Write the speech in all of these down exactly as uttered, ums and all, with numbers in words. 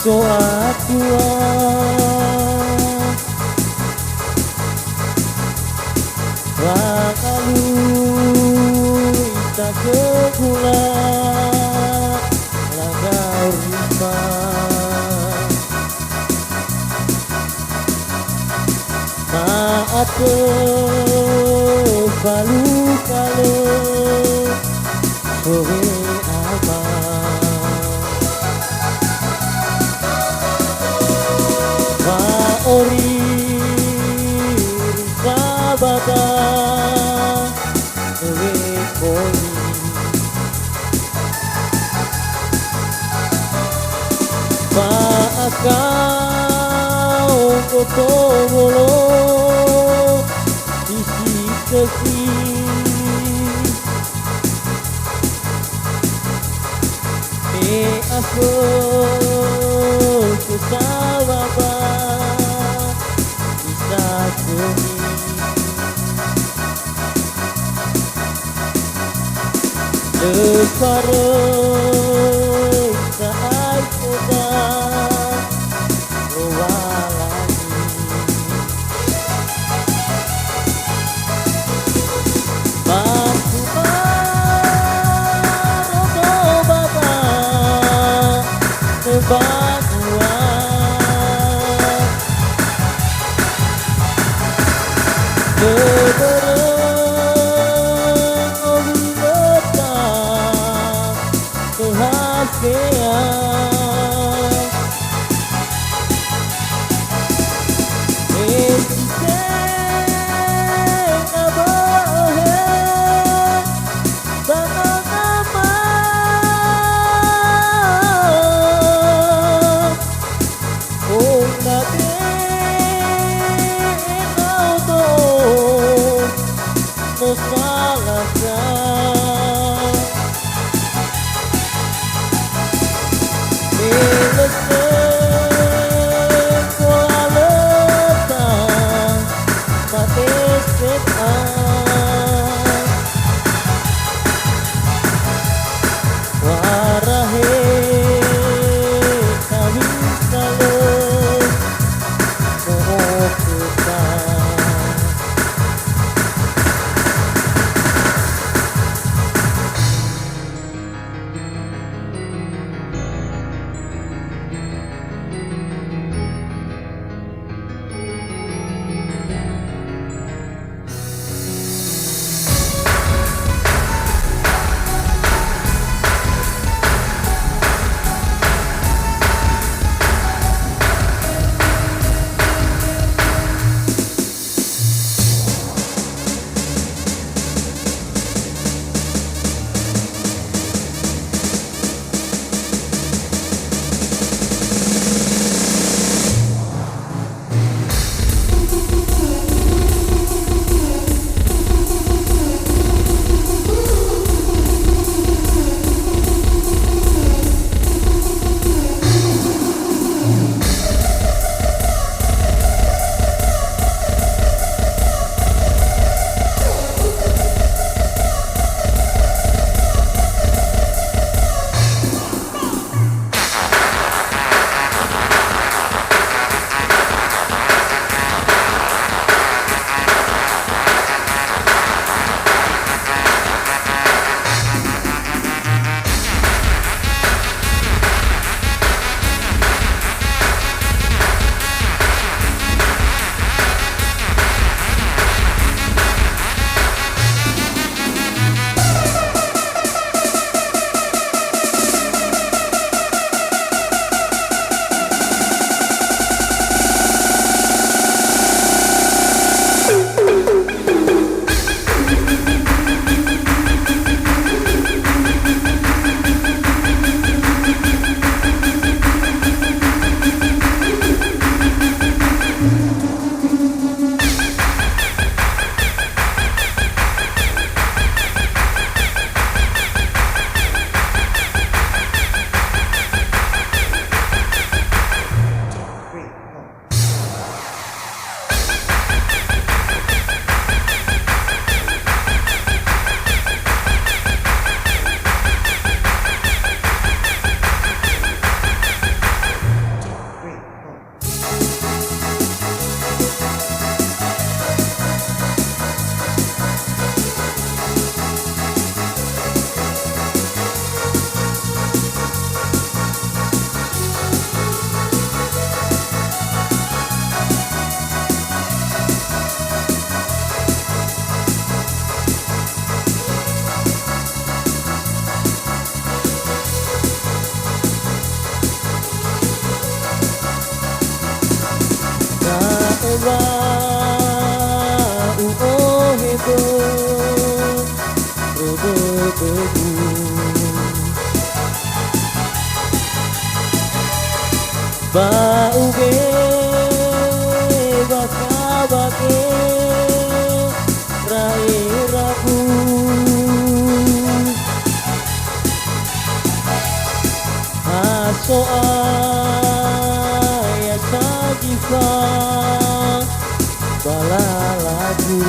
Atua, wa galui sagögula lagau rima. Ma'atö falu kalö sowe ama. Wa'oriri sabada sowe koni. Fa'akao goto wolo isi tösi. Me afö ke sawa ba isa tösi. Lö faröi sa'ae khöda Lowalangi. Ba kumarodo ba ba banua. Börö owilöta tohafea. Esi tenga bö'öhe. Tanö nama oi na te ena'ö do no salaka. Ba u'ohe bö'ö dödögu. Ba ube'e bakha ba gera'eragu. Ha So'aya sagifa ba lalagu.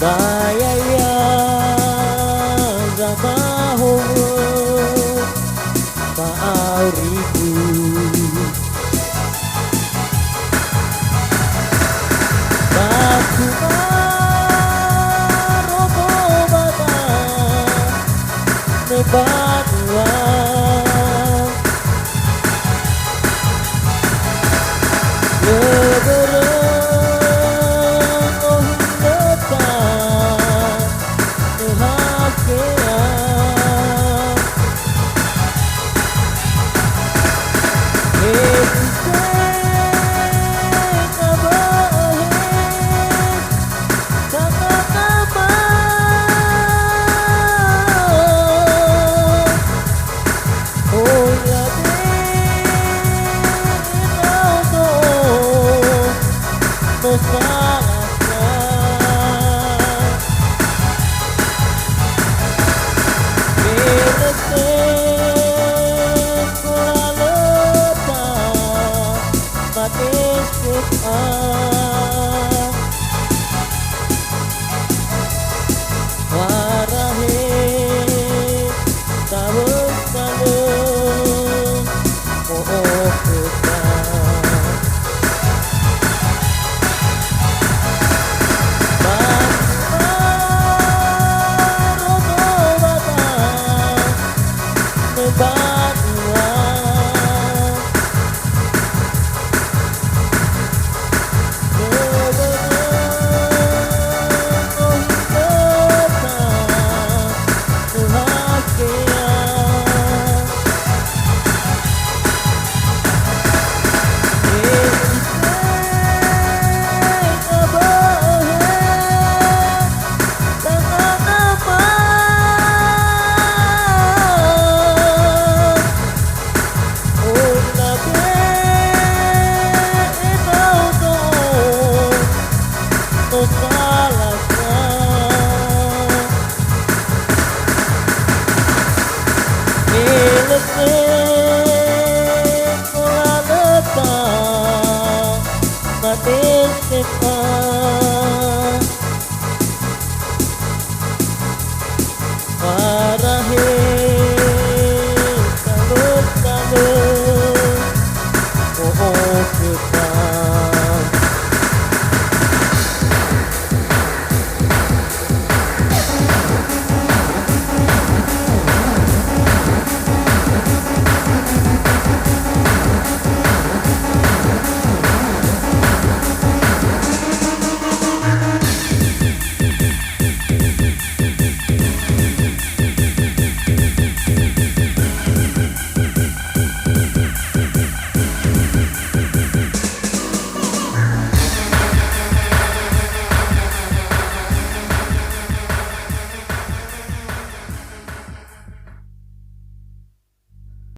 Ba ya'ia zamahowö ba aurigu. Ba kumarogo ba danö banua. Lö börö ohulöta nöhakea. He si tenga bö'öhe, tanganama. Oi labe ndraodo no salasa. Me lö seko lalöta, mate seka. Farahe tawösa lö mo'okhöta. Ba kumarogo ba danö banua. Oi labe ndraodo no salasa. Me lö seko lalöta, mate seka.